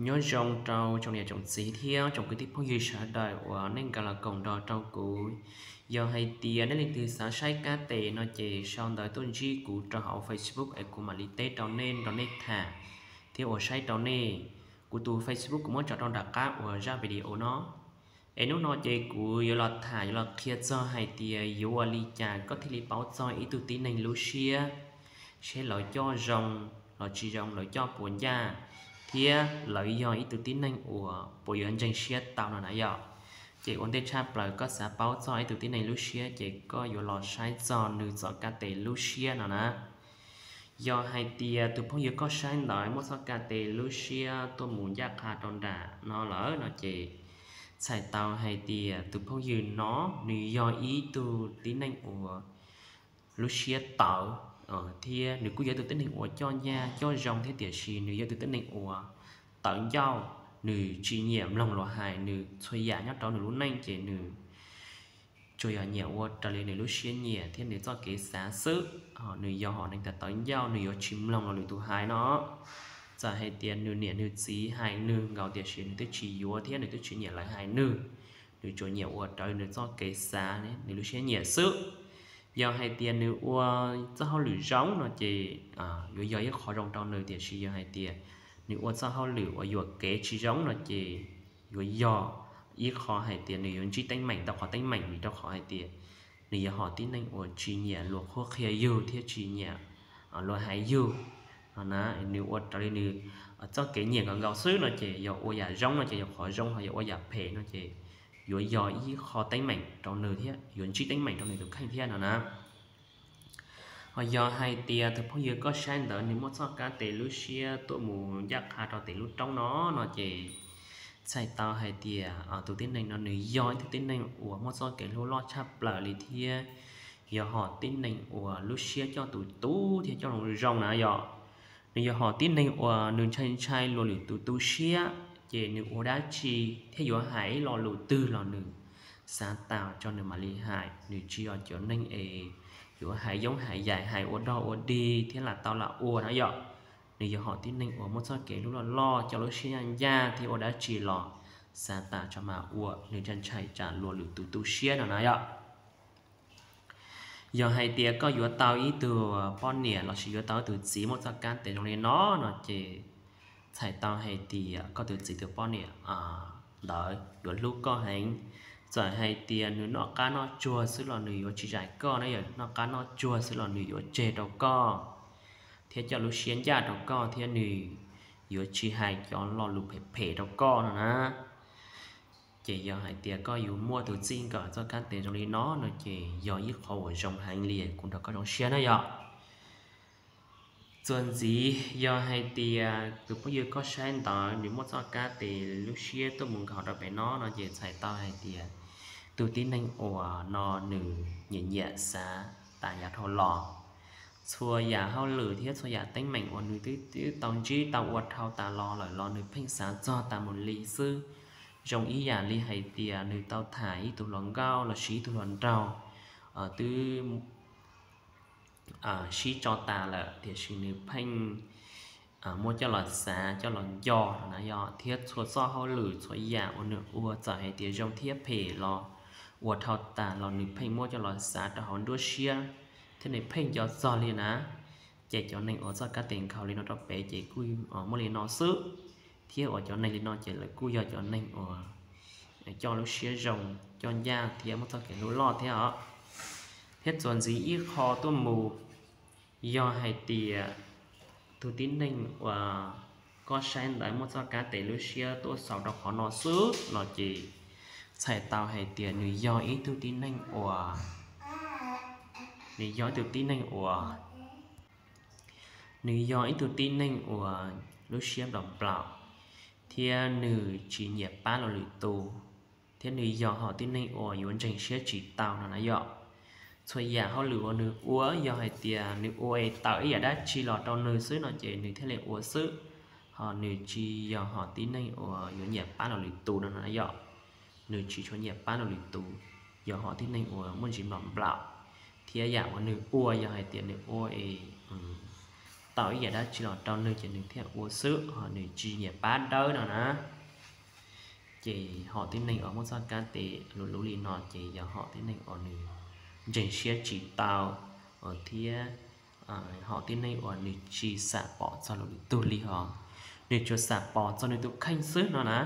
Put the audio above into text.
Nyob zoo rau tsoom niam tsoom txiv thiab tsoom kwv tij phooj ywg sawv daws uas nej nkag los koom nrog rau kuv. Yog hais tias nej leej twg xav saib kab tes no ces sau ntawv tuaj ntsib kuv rau hauv Facebook es kuv mam li teb rau nej nrog nej tham thiab ua saib rau nej. Kuv tus Facebook kuv muab tso rau nram qab uas zaj video no. Es hnub no ces kuv yuav los tham yuav los qhia txog hais tias yuav ua li cas koj thiaj li paub txog ib tug tib neeg lub siab, seb lawv coj zoo los tsis zoo, lawv coj puas ncaj, thiab lawv yog ib tug tib neeg uas puas yuav ntseeg siab tau no na yom. Ces ua ntej tshaj plaws koj xav paub txog ib tug tib neeg lub siab ces koj yuav los saib txog nws txoj kab tes lub siab no na. Yog hais tias tus phooj ywg koj saib ntawd muaj txoj kab tes lub siab tuaj mus ncaj qha rau nram no lawm no ces txhais tau hais tias tus phooj ywg no nws yog ib tug tib neeg uas lub siab tawv, thiab nws kuj yog tus tib neeg uas coj ncaj coj zoo thiab, tiam sis nws yog tus tib neeg uas tawv ncauj, nws tsis nyiam mloog luag hais, nws txhua yam nyob rau nws lub neej ces nws tsuas yog nyiam ua raws li nws lub siab nyiam thiab nws txoj kev xav xwb. Nws yog hom neeg tawv ncauj, nws yuav tsis mloog luag lwm tus hais no. Txawm hais tias nws niam nws txiv hais nws nkaus tiam sis nws twb tsis yuav thiab nws twb tsis nyiam lawv hais nws. Nws tsuas nyiam ua raws nws txoj kev xav, nws lub siab nyiam xwb. Yog hais tias nws ua txoj hauj lwm zoo no ces yuav yog ib qho zoo rau nws, tiam sis yog hais tias nws ua txoj hauj lwm uas yuam kev tsis zoo no ces yuav yog ib qho hais tias nws yuav ntsib teeb meem tau qhov teeb meem, vim rau qhov hais tias nws yog hom tib neeg uas tsis nyiam luag qhuab qhia yus thiab tsis nyiam luag hais yus no na. Nws ua raws li nws txoj kev nyiam nkaus nkaus xwb no ces yog ua yam zoo no ces yog qhov zoo, ho yog ua yam phem no ces yuav yog ib qho teeb meem rau nws thiab yuav ntsib teeb meem rau nws tus kheej thiab no na. Ho yog hais tias tus phooj ywg koj saib ntawd nws muaj txoj kab tes lub siab tuaj mus ncaj qha rau tes lub roob no no ces txhais tau hais tias tus tib neeg no nws yog ib tug tib neeg uas muaj txoj kev hlub loj tshaj plaws li thiab yog hom tib neeg uas lub siab coj tus tub thiab coj zoo zoo na yom. Nws yog hom tib neeg uas nws ntshai ntshai luag lwm tus tu siab, ces nws ua dab tsi thiab yuav hais ib lo lus twg los nws xav tas tso nws mam li hais. Nws tsis yog cov neeg es yuav hais yoob hais yaim, hais ua dog ua dig thiab lam tau lam ua na yom. Nws yog hom tib neeg uas muaj txoj kev hlub loj loj, coj lub siab ncaj ncaj thiab ua dab tsi los xav tas tso mas ua, nws ntshai ntshai tsam luag lwm tus tu siab no na yom. Yog hais tias koj yuav tau ib tug poj niam lossis yuav tau ib tug txiv muaj txoj kab tes zoo li no no ces txhais tau hais tias koj tus txiv tus poj niam ntawd yuav hlub koj heev. Txawm hais tias nws noj qab noj tsuag xwb los nws yuav tsis zais koj na yom, noj qab noj tsuag xwb los nws yuav tseg rau koj thiab coj lub siab ncaj rau koj thiab nws yuav tsis hais cov lo lus phem phem rau koj no na. Ces yog hais tias koj yuav muaj tus txij nkawm txoj kab tes zoo li no no ces yog ib qho uas zoo heev li, kuv nrog koj zoo siab na yom. Txuas ntxiv yog hais tias tus phooj ywg koj saib ntawd nws muaj txoj kab tes lub siab tuaj mus nkag rau pem no no ces txhais tau hais tias tus tib neeg uas no nws nyiam nyiam xav tas yav dhau los. Txhua yam hauj lwm thiab txhua yam teeb meem uas nws twb twb tau ntsib tau ua dhau tas los lawm los nws pheej xav txog tas mus li xwb. Zoo ib yam li hais tias nws tau tham ib tug hluas nkauj lossis ib tug hluas nraug twb sib tso tas lawm tiam sis nws pheej muab coj los xav coj los nco no na yom, thiab txhua txoj hauj lwm txhua yam uas nws ua txawm hais tias zoo thiab phem los ua dhau tas los nws pheej muab coj los xav rau hauv nruab siab thiab nws pheej nco txog li na. Ces cov neeg uas txoj kab tes nkhaus li no rau pem ces kuj muaj li no xwb, thiab uas cov neeg li no ces lawv kuj yog cov neeg uas coj lub siab zoo, coj ncaj thiab muaj txoj kev hlub loj thiab os. Thiab txuas ntxiv ib qho tuaj mus, yog hais tias tus tib neeg uas koj saib ntawd muaj txoj kab tes lub siab tuaj xaus rau qhov no xwb los ces txhais tau hais tias nws yog ib tug tib neeg uas, nws yog ib tug tib neeg uas, nws yog ib tug tib neeg uas lub siab nplaum nplaum, thiab nws tsis nyiam pab luag lwm tus, thiab nws yog hom tib neeg uas yuav ntseeg siab tsis tau no na yom. Txhua yam hauj lwm uas nws ua, yog hais tias nws ua es tawm ib yam dab tsi los rau nws xwb no ces nws thiaj li ua xwb, ho nws tsis yog hom tib neeg uas yuav nyiam pab luag lwm tus no na yom. Nws tsis tshua nyiam pab luag lwm tus, yog hom tib neeg uas muaj ntsis nplaum nplaum, thiab yam uas nws ua yog hais tias nws ua es tau ib yam dab tsi los rau nws ces nws thiaj ua xwb, ho nws tsis nyiam pab dawb no na. Ces hom tib neeg uas muaj txoj kab tes luv luv li no ces yog hom tib neeg uas nws ntseeg siab tsis tau, thiab hom tib neeg uas nws tsis xam pom txog lwm tus li hos, nws tsuas xam pom txog nws tus kheej xwb no na.